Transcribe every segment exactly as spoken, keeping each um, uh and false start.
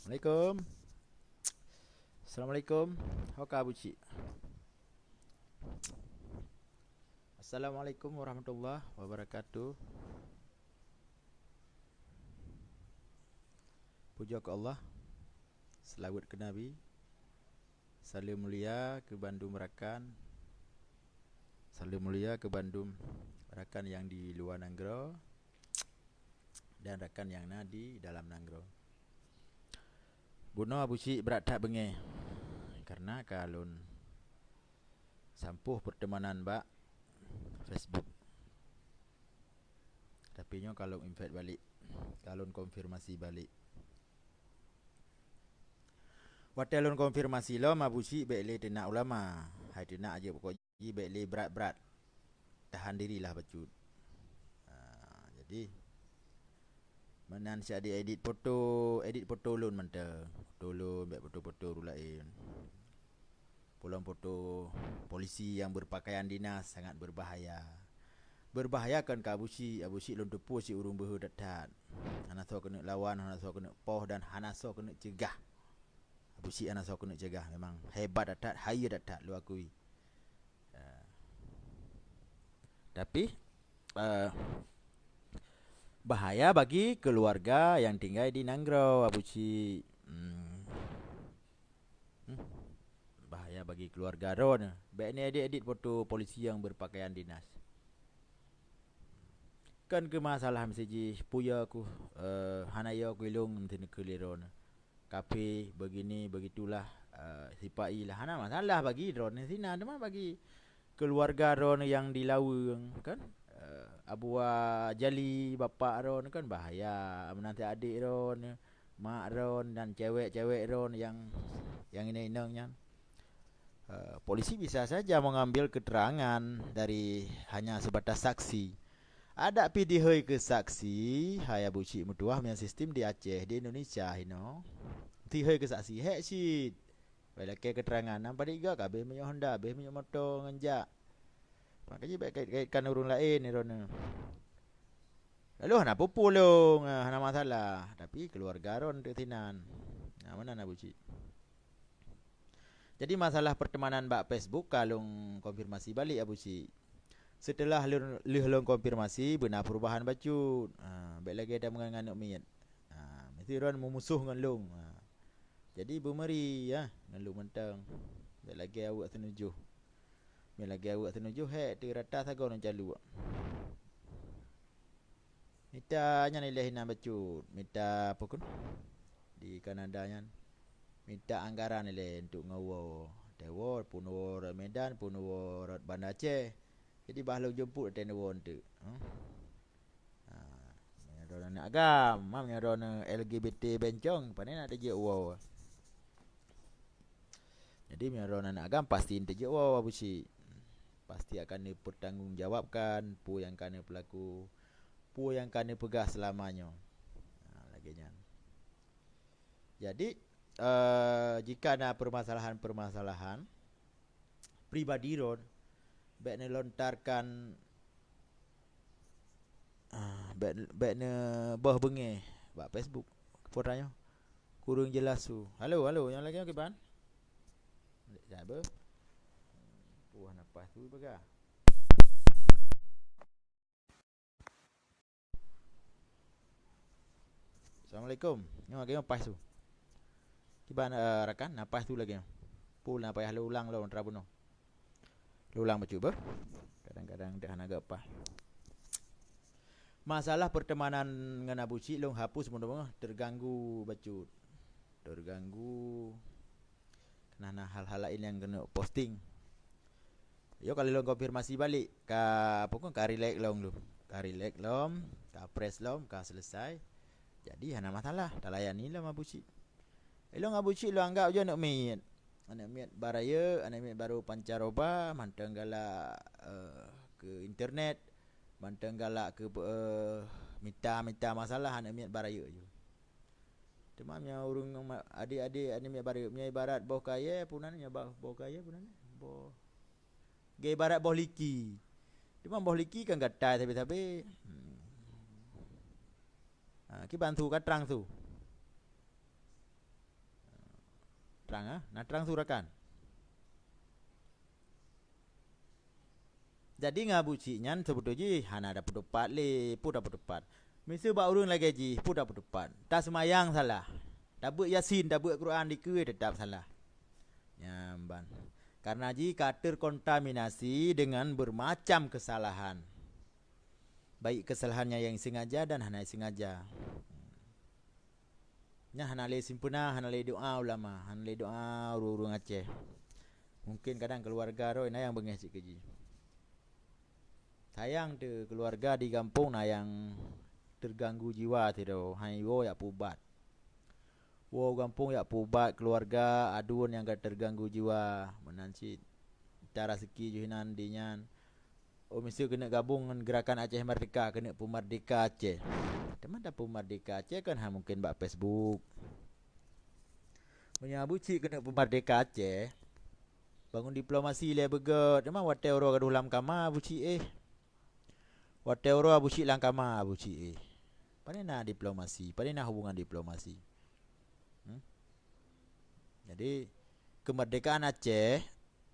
Assalamualaikum. Assalamualaikum. Ho ka Abu Cik? Assalamualaikum warahmatullahi wabarakatuh. Puja keu Allah. Seulaweuet keu Nabi. Saleuem mulia keu bandum rakan. Saleuem mulia keu bandum rakan nyang di luwa nanggroe dan rakan nyang na di dalam nanggroe. Bunoe Abu Cik brat that beungéh, kareuna ka lôn sampôh peuteumanan bak Facebook. Tapi nyoe ka lôn invite balik, ka lôn konfirmasi balik. Watée lôn konfirmasi lom, Abu Cik bék lé teunak ulama, hai teunak aja pokok jih bék lé brat-brat. Tahan dirilah bacut. Ha, jadi, meunan siat di edit foto, edit foto lôn mantong. Foto lôn, bék foto-foto ureuëng laén. Pulang foto polisi yang berpakaian dinas sangat berbahaya. Berbahaya kan keu Abu Cik, Abu Cik lôn teupeue cit ureuëng beuhe that-that. Hana soe keuneuk lawan, hana soe keuneuk poh dan hana soe keuneuk cegah. Abu Cik hana soe keuneuk cegah, memang hebat that-that, hayeue that-that, lôn akui. Eh, tapi, eh, bahaya bagi keluarga yang tinggai di nanggroe, Abu Cik. Hmm. Hmm. Bahaya bagi keluarga droeneuh. Bék neuedit-edit foto polisi yang berpakaian dinas. Kan keu masalah meuseujih, peue yö ku, eh, hana yö ku ilong meuteuneuh keu lé droeneuh. Kafe, begini, begitulah, eh, sipa-i lah. Hana masalah bagi droeneuh sinan, teuma bagi keuluwarga droeneuh nyang di laweueng, kan? Eh, Abu Jali, bapak droeneuh kan bahaya. Meunan cit adék droeneuh, mak droeneuh dan cewek-cewek droeneuh nyang, nyang inong-inong nyan. Eh, polisi bisa saja mengambil keterangan dari hanya sebatas saksi. Adak pih dihôi keu saksi, hai Abu Cik meutuah, meunyo sistem di Aceh, di Indonesia hino. Dihôi keu saksi, hék cit. Bak lakée keterangan, nam padit gak ka abéh minyeuk Honda, abéh minyeuk moto ngon jak. Makajih bék kait-kaitkan ureuëng laén droeneuh. Lalu hana peue-peue lôn, hana masalah, tapi keuluwarga droeneuh teuk sinan. Nah, meunan Abu Cik. Jadi masalah pertemanan bak Facebook ka lôn konfirmasi balik Abu Cik. Seuteulah lôn, lheueh lôn konfirmasi, beuna peurubahan bacut. Ha, bék lagée tameungon ngon aneuk miet. Ha, meusti droeneuh meumusoh ngon lôn. Ha. Jadi beumeuri, ya, ngon lôn mantong. Bék lagée aweuek seunujoh. Meunyo lagée aweuek seunujoh, hék teuk rata sagoe neucalok. Mita nyan ilée inan bacut. Mita apa kun? Di Kanada nyan. Mita anggaran ilée untuk ngon woe. Watée woe, pun woe rot Medan, pun woe rot Banda Aceh. Jadi bah lôn jemput watée neuwoe teuk. Huh? Ha, meunyoe droeneuh aneuk agam, ma meunyoe droeneuh L G B T bencong, pane na teujeuet woe. Jadi meunyoe droeneuh aneuk agam, pasti teujeuet woe Abu Cik. Pasti akan dipertanggungjawabkan peue nyang ka neupeulaku, peue nyang ka neupeugah seulama nyoe. Ha, lagée nyan. Jadi, eh, jika na permasalahan-permasalahan pribadi droeneuh, bék neulontarkan, ah, bék, bék neuboh beungéh bak Facebook. Peue tanyoe? Kureueng jeulaih su. Halo, halo, nyang lagée nyoe kiban? Dek sabe? Puih nafas tu peugah. Assalamualaikum. Nyoe lagée nyoe paih su. Kiban, eh, rakan, na paih su lagée nyoe. Peue na payah lôn ulang lom, teura bunoe. Lôn ulang bacut beuh. Kadang-kadang dak hana geupaih. Masalah pertemanan ngon Abu Cik lôn hapus bunoe, teuganggu bacut. Teuganggu. Karena na hal-hal laén nyang keuneuk posting. Yo, ka lheueh lôn konfirmasi balik, ka, apa kon, ka relax lom lom. Ka relax lom, ka fresh lom, ka selesai. Jadi hana masalah, talayani lom Abu Cik. Ilong Abu Cik lôn anggap jih aneuk miet. Aneuk miet bak rayeuk, aneuk miet barô pancaroba, mantong galak, eh, keu internet, mantong galak keu, eh, mita-mita masalah aneuk miet bak rayeuk jih. Teuma meunyoe ureuëng ma-, adék-adék aneuk miet bak rayeuk, meunyoe ibarat boh kayée, peue nan nyoe, boh kayée, peue nan nyoe? Boh, geuibarat boh liki. Teuma boh liki kan gatai sabe-sabe. Hmm. Ha, kiban su ka trang su. Trang, ha? Na trang su rakan. Jadi ngon Abu Cik nyan seubeutôi jih hana dapeutupat lé, peue dapeutupat. Miseue bak ureuëng lagée jih, peue dapeutupat. Taseumayang salah. Tabeuet Yasin, tabeuet Quran dikeue teutap salah. Nyan ban. Karena jih ka terkontaminasi dengan bermacam kesalahan. Baik kesalahannya yang sengaja dan hana sengaja. Nyan hana lé simpeuna, hana lé doa ulama, hana lé doa ureuëng-ureuëng Aceh. Mungkin kadang keuluwarga droe na nyang beungéh cit keu jih. Sayang teuh keuluwarga di gampông na nyang teuganggu jiwa sidroe, han jiwoe jak peuubat. Woe gampông jak peuubat keuluwarga aduen nyang ka teuganggu jiwa, meunan cit. Cara seuki jih nan di nyan. Oh, miseue keuneuk gabong ngon Gerakan Aceh Merdeka, keuneuk peumerdeka Aceh. Teuma tapeumerdeka Aceh kan hana mungken bak Facebook. Meunyoe Abu Cik keuneuk peumerdeka Aceh, bangon diplomasi lé beugét, teuma watée uroe gadôh lam kama Abu Cik éh. Watée uroe Abu Cik lam kama Abu Cik éh. Pane na diplomasi, pane na hubungan diplomasi. Hmm? Jadi, kemerdekaan Aceh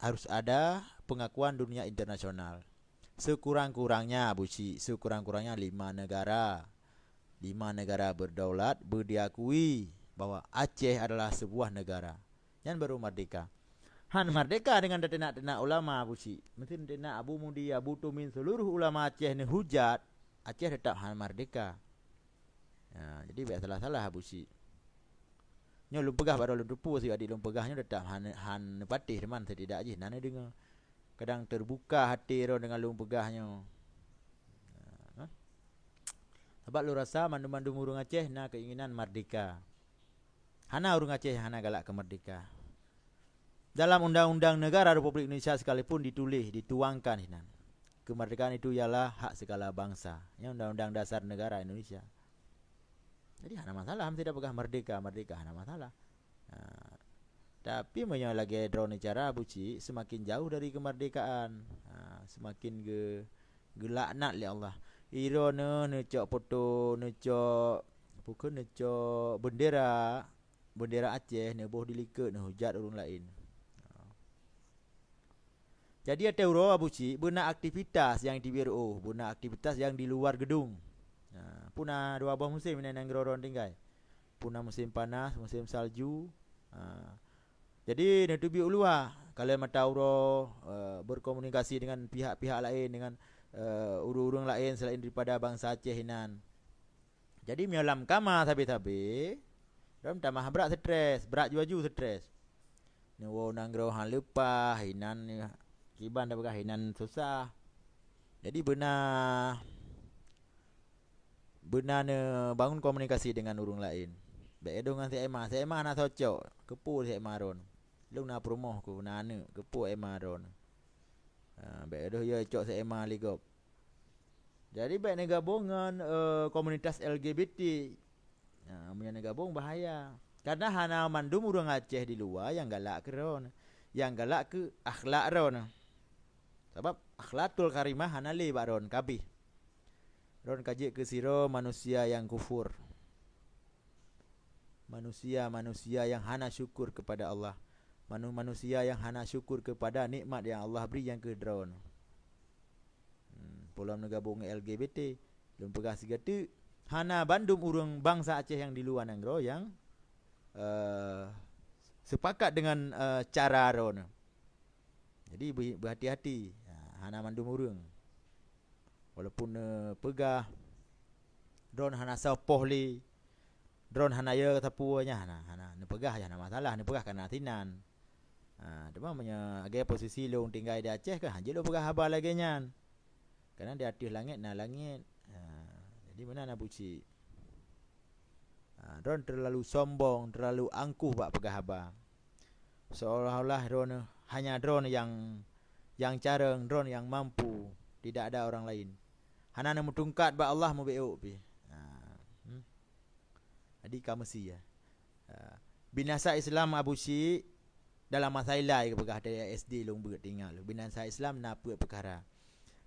harus ada pengakuan dunia internasional. Sekurang-kurangnya, Abu Cik, sekurang-kurangnya lima negara. Lima negara berdaulat, beu diakui bahwa Aceh adalah sebuah negara. Nyan baru merdeka. Han merdeka dengan teunak-teunak ulama, Abu Cik. Meusti teunak Abu Mudi, Abu Tumin, seluruh ulama Aceh ni hujat, Aceh tetap han merdeka. Ha, jadi bèk salah-salah Abu Cik. Nyoe lôn peugah bak droe lôn teupeu, si adik lôn peugah nyoe teutap han, han neupatéh teuma setidak jih na neudeungoe. Kadang teubuka até droe deungon lôn peugah nyoe. Ha, ha. Sabab lôn rasa mandum-mandum ureuëng Aceh na keinginan merdeka. Hana ureuëng Aceh nyang hana galak keu merdeka. Dalam undang-undang negara Republik Indonesia sekalipun dituléh, dituangkan hinan, kemerdekaan itu ialah hak segala bangsa. Nyan Undang-Undang Dasar Negara Indonesia. Jadi hana masalah, meusti tapeugah merdeka, merdeka hana masalah. Ha, tapi meunyoe lagée droeneuh cara Abu Cik, seumaken jauh dari kemerdekaan. Ha, seumaken ge-, geulaknat lé Allah. Droeneuh neucok poto, neucok, bukon neucok bendera, bendera Aceh neuboh di likot neuhujat ureuëng laén. Ha. Jadi até uroe Abu Cik beuna aktivitas nyang di B R O, beuna aktivitas nyang di luar gedung. Ha, puna dua boh musim inan nanggroe droen tinggai. Puna musim panas, musim salju. Ha. Jadi neuteubiet u luwa, kalon mata uroe, eh, berkomunikasi dengan pihak-pihak laén, dengan, eh, ureuëng-ureuëng laén selain daripada bansa Aceh inan. Jadi meunyoe lam kama sabe-sabe, droen tamah brat stres, brat ju-aju stres. Neuwoe nanggroe han leupah, inan kiban tapeugah inan susah. Jadi beuna, beuna neubangun komunikasi dengan ureuëng laén. Bèk gadoh ngon si Ema, si Ema hana cocok, keupeue si Ema droen. Lôn na peurumoh ku, na aneuëk, keupeue Ema droen. Ha, bèk gadoh yo cok si Ema lé gob. Jadi bèk neugabong ngon, eh, komunitas L G B T. Ha, meunyoe neugabong bahaya. Karena hana mandum ureuëng Aceh di luwa nyang galak keu droen, nyang galak keu akhlak droen. Sabab akhlakul karimah hana lé bak droen kabeh. Droen ka jeuet keu sidroe manusia nyang kufur. Manusia-manusia nyang hana syukur kepada Allah. Manu-, manusia nyang hana syukur kepada nikmat nyang Allah bri nyang keu droen. Hmm, peue lom neugabong ngon L G B T. Lôn peugah sigoe teuk, hana bandum ureuëng bansa Aceh nyang di luwa nanggroe nyang, eh, sepakat dengan, eh, cara droen. Jadi beu-, beuhati-hati. Ha, hana mandum ureuëng. Walaupun neupeugah droen hana soe poh lé, droen hana yo sapeue nyan, hana, hana neupeugah, hana masalah neupeugah kana sinan. Ha, teuma meunyoe lagée posisi lôn tinggai di Aceh kan, hanjeuet lôn peugah haba lagée nyan. Karena di ateueh langét na langét. Ha, jadi meunan Abu Cik. Ha, droen terlalu sombong, terlalu angkuh bak peugah haba. Seolah-olah droen, hanya droen nyang, nyang carông, droen nyang mampu, tidak ada orang lain. Hana neumeutungkat bak Allah meubiôk pih. Ha, hmm. Jadi ka meusi ya. Ha, binasa Islam Abu Cik dalam masa ilai geupeugah dari S D lôn beuet teuingat lôn. Binasa Islam na peuet peukara.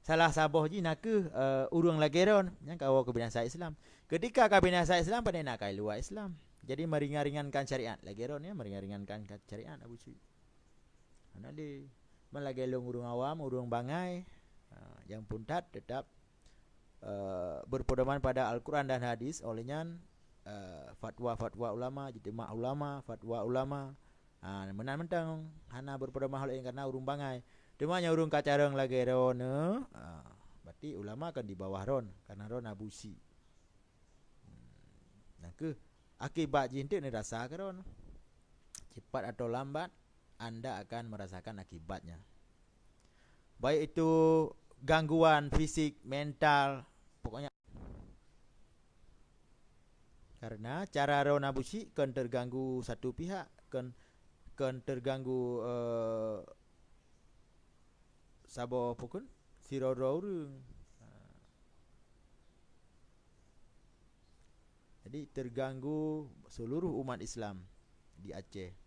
Salah saboh jih nakeuh, eh, ureuëng lagée droen nyang ka woe keu binasa Islam. Ketika ka binasa Islam, pane na ka luwa Islam. Jadi meringan-ringankan syariat. Lagée droeneuh ya, meringan-ringankan syariat Abu Syik. Hana lé. Meulagée lôn ureuëng awam, ureuëng bangai, ha, nyang phon that teutap, eh, berpedoman pada Al-Quran dan hadis, oleh nyan, eh, fatwa-fatwa ulama, ijtima ulama, fatwa ulama, ha, meunan mantong hana berpedoman hal laén karena ureuëng bangai. Teuma nyang ureuëng ka carông lagée droeneuh, ha, berarti ulama kan di bawah droen, karena droen Abu Syik. Hmm, nyang kheueh akibat jih eunteuk neurasa keudroe. Cepat atau lambat, anda akan merasakan akibatnya. Baik itu gangguan fisik, mental, pokoknya. Karena cara droen Abu Syik kon terganggu satu pihak, kon, kon terganggu, eh, saboh pokon sidroe-droe ureuëng. Ha. Jadi terganggu seluruh umat Islam di Aceh.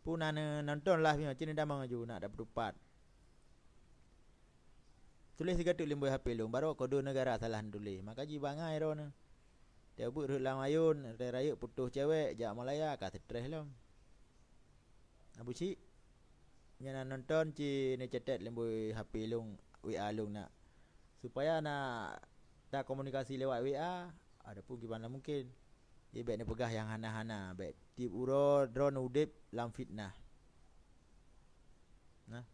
Pun na nonton live nyoe, cit damang aju nak dapat tupat. Tuléh sigateuk lim bui H P lôn, barô kode negara salah tuléh. Maka jibangai droeneuh. Tiep buet rhot lam ayôn, rayeuk putôh cewek, jak Malaya ka stres lom. Abu Syik, nyan na nonton ci neucetet lim bui H P lôn, W A lôn nak. Supaya na takomunikasi lewat W A, adapun kiban lah mungkin. Jadi bék neupeugah nyang hana-hana, bék tiep uroe droeneuh udeb lam fitnah. Nah.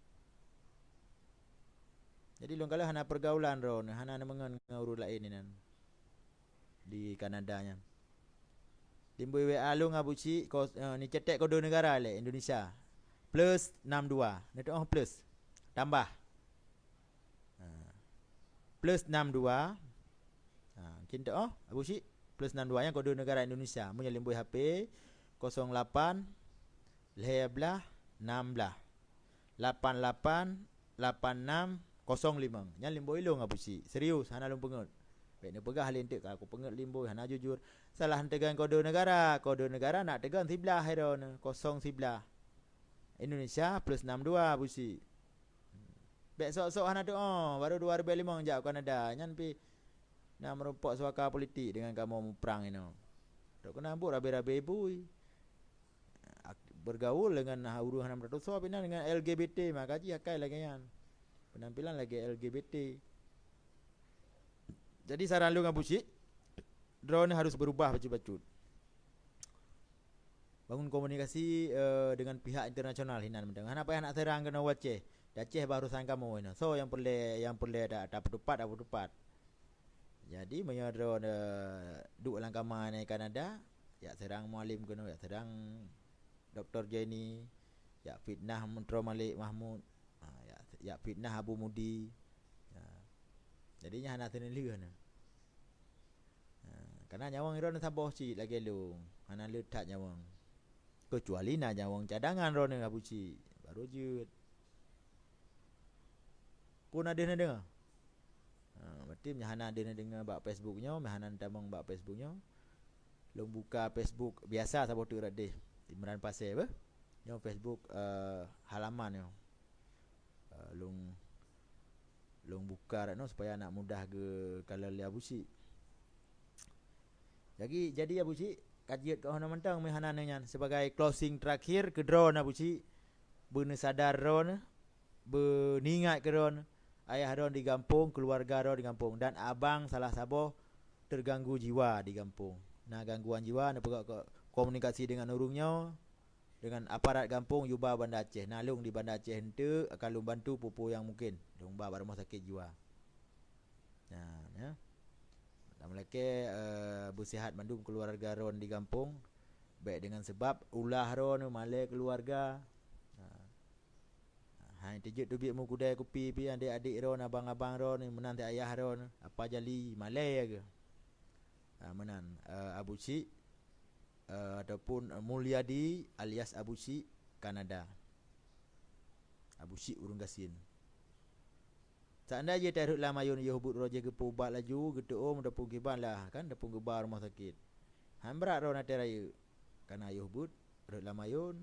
Jadi lôn kalon hana pergaulan droeneuh, hana neumeungon ngon ureuëng laén inan di Kanada nyan. Lim bui W A lôn Abu Syik, kos-, eh, neucetek kode negara lé Indonesia. Plus enam dua. Neutuoh plus. Tambah. Ha. Plus enam dua. Ha, mungkin tu, oh, Abu Syik. Plus enam dua nyan kode negara Indonesia. Meunyoe lim bui H P, kosong lapan, lhèe blah, nam blah. Lapan lapan, lapan nam, kosong limong. Nyan lim bui lôn Abu Syik. Serius, hana lôn peungeut. Bék neupeugah lé eunteuk ka kupeungeut lim bui, hana jujur. Salah teugan kode negara. Kode negara nak teugan siblah droeneuh, kosong siblah. Indonesia plus enam dua Abu Syik. Bék sok-sok hana tuoh, baru dua ribèe limong jak u Kanada. Nyan pih na meurumpok suaka politik deungon kamoe muprang inoe. Trok keunan buet rabé-rabé bui. Ak-, bergaul dengan ureuëng hana meututoe, pih na deungon L G B T, maka jih akai lagée nyan. Penampilan lagée L G B T. Jadi saran lôn Abu Syik, droeneuh harus berubah bacut-bacut. Bangun komunikasi, eh, dengan pihak internasional hinan mantong. Hana payah nak serang keunoe u Aceh. Di Aceh bah urusan kamoe inoe. So nyang peureulée, nyang peureulée ta-, tapeutupat, tapeutupat. Jadi meunyoe droeneuh duek lam kama di Kanada, jak serang Mualem keunoe, jak serang Doktor Jenny, jak fitnah Menteri Malik Mahmud, ha, jak, jak fitnah Abu Mudi. Ha. Jadi nyan hana seuneulheueh nyan. Ha, karena nyawöng droeneuh saboh cit lagée lôn, hana le that nyawöng. Kecuali na nyawöng cadangan droeneuh Abu Syik, baru jeuet. Peue na deuh neudeungoe? Ha, berarti meunyo hana deuh neudeungoe bak Facebook nyoe, meunyo hana neutamong bak Facebook nyoe, lôn buka Facebook biasa saboh teuk rot deh, Imran Pasé beh. Nyoe Facebook, eh, halaman nyoe. Eh, lôn, lôn buka rot nyoe supaya nak mudah geukalon lé Abu Syik. Jadi, jadi Abu Syik, ka jeuet keu hana mantong meuhana nyan. Sebagai closing terakhir, keudroe Abu Syik, beuneusadar droeneuh, beuningat keudroe, ayah droeneuh di gampông, keuluwarga droeneuh di gampông, dan abang salah saboh teuganggu jiwa di gampông. Na gangguan jiwa, na peugah ko-, komunikasi dengan ureuëng nyoe, dengan aparat gampông yuba Banda Aceh. Na lôn di Banda Aceh eunteuk, akan lôn bantu peue-peue nyang mungkin. Lôn ba bak rumoh sakét jiwa. Nah, ya. Lam lakée, eh, beusihat mandum keuluwarga droeneuh di gampông. Bék dengan sebab ulah droeneuh malée keuluwarga. Nah. Hai teujeuet teubiet mukudai kupi pih adék-adék droeneuh, abang-abang droeneuh, meunan teuh ayah droeneuh, apa jali malée geuh. Ha, meunan, eh, Abu Syik, eh, ataupun Mulyadi alias Abu Syik Kanada. Abu Syik ureuëng gasien. Seandai jih tarhot lam ayôn yoh buet roh jih geupeuubat laju, geuteuôm ataupun kiban lah, kan, ataupun geuba rumoh sakét. Han brat droeneuh watée rayeuk. Kana yoh buet rhot lam ayôn.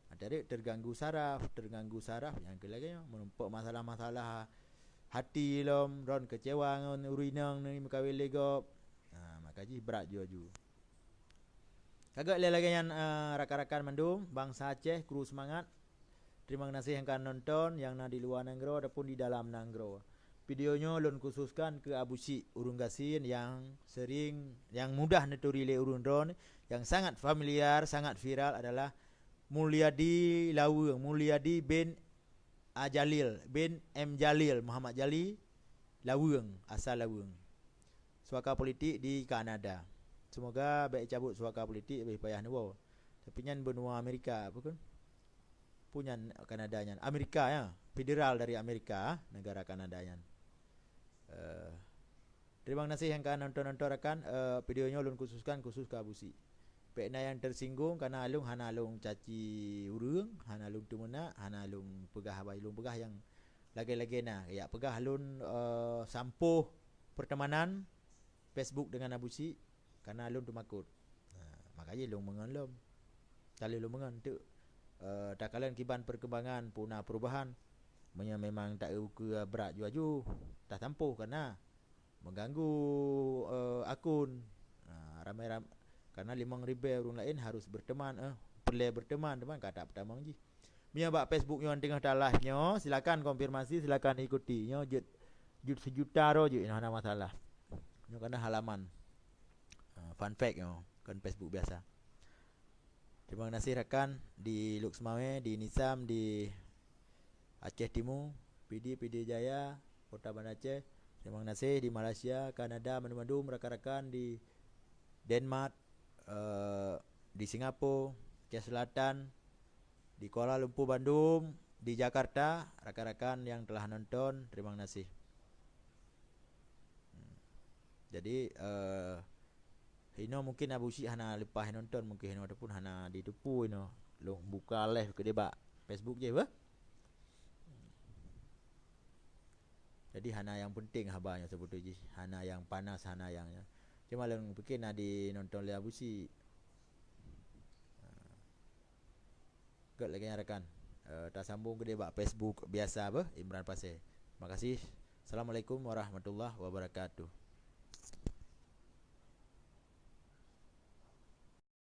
Watée rayeuk teuganggu saraf, teuganggu saraf nyang keu lagée nyoe, meurumpok masalah-masalah hati lom, droeneuh keucewa ngon ureuëng inong neumeukawen lé gob. Ha, Ka jih brat ju-aju. Ka göt lé lagèe nyan, eh, rakan-rakan mandum, bansa Aceh, kru seumangat. Terima kasih nyang ka nonton, nyang na di luwa nanggroe ataupun di dalam nanggroe. Video nyoe lôn khususkan keu Abu Syik, ureueng gasien nyang sering, nyang mudah neuturi lé ureueng droe, nyang sangat familiar, sangat viral adalah Mulyadi Laweueng, Mulyadi bin A Jalil, bin M Jalil, Muhammad Jali, Laweueng, asal Laweueng. Suaka politik di Kanada. Semoga bèk cabot suaka politik, leubeh payah neuwoe. Tapi nyan benua Amerika, apa kan? Peue nyan Kanada nyan? Amerika, ya. Federal dari Amerika, negara Kanada nyan. Eh, terima kasih nyang ka nonton-nonton rakan. Eh, video nyoe lôn khususkan khusus keu Abu Syik. Bèk na nyang tersinggung, karena lôn hana lôn caci ureueng, hana lôn teumeunak, hana lôn peugah haba, lôn peugah nyang lagèe-lagèe na. Jak peugah lôn, eh, sampôh pertemanan Facebook dengan Abu Syik, karena lôn teumakot. Ha, makajih lôn meungon lom. Ka lheueh lôn meungon teuk, eh, takalon kiban perkembangan, peue na perubahan. Meunyoe memang ta-eu ukeue brat ju-aju, tasampôh, karena mengganggu, eh, akun. Ha, ramai-ram-, karena limong ribèe ureueng laén harus berteman, eh, peureulèe berteman, teuma ka tapeutamong jih. Meunyoe bak Facebook nyoe teungoh ta-live nyoe, silakan konfirmasi, silakan ikuti. Nyoe jeuet, jeuet sejuta droe jeuet, nyoe hana masalah. Nyoe kana halaman. Ah, fun fact nyoe, kon Facebook biasa. Terima kasih rakan di Lhokseumawe, di Nisam, di Aceh Timu, Pidie, Pidie Jaya, Kota Banda Aceh. Terima kasih di Malaysia, Kanada, mandum-mandum rakan-rakan di Denmark, eh, di Singapura, Aceh Selatan, di Kuala Lumpur bandum, di Jakarta, rakan-rakan yang telah nonton, terima kasih. Hmm. Jadi, eh, hino mungkin Abu Syik hana leupah nonton, mungkin hino ataupun hana jiteupeue hino. Lôn buka live keudéh bak Facebook jih, bah. Jadi hana nyang penting haba nyoe seubeutoe jih, hana nyang panas, hana nyang nyoe. Cuma lôn pikir na jinonton lé Abu Syik. Ha. Göt lagèe nyan rakan. Eh, tasambong keudéh bak Facebook biasa beuh, Imran Pasé. Makasih. Assalamualaikum warahmatullahi wabarakatuh.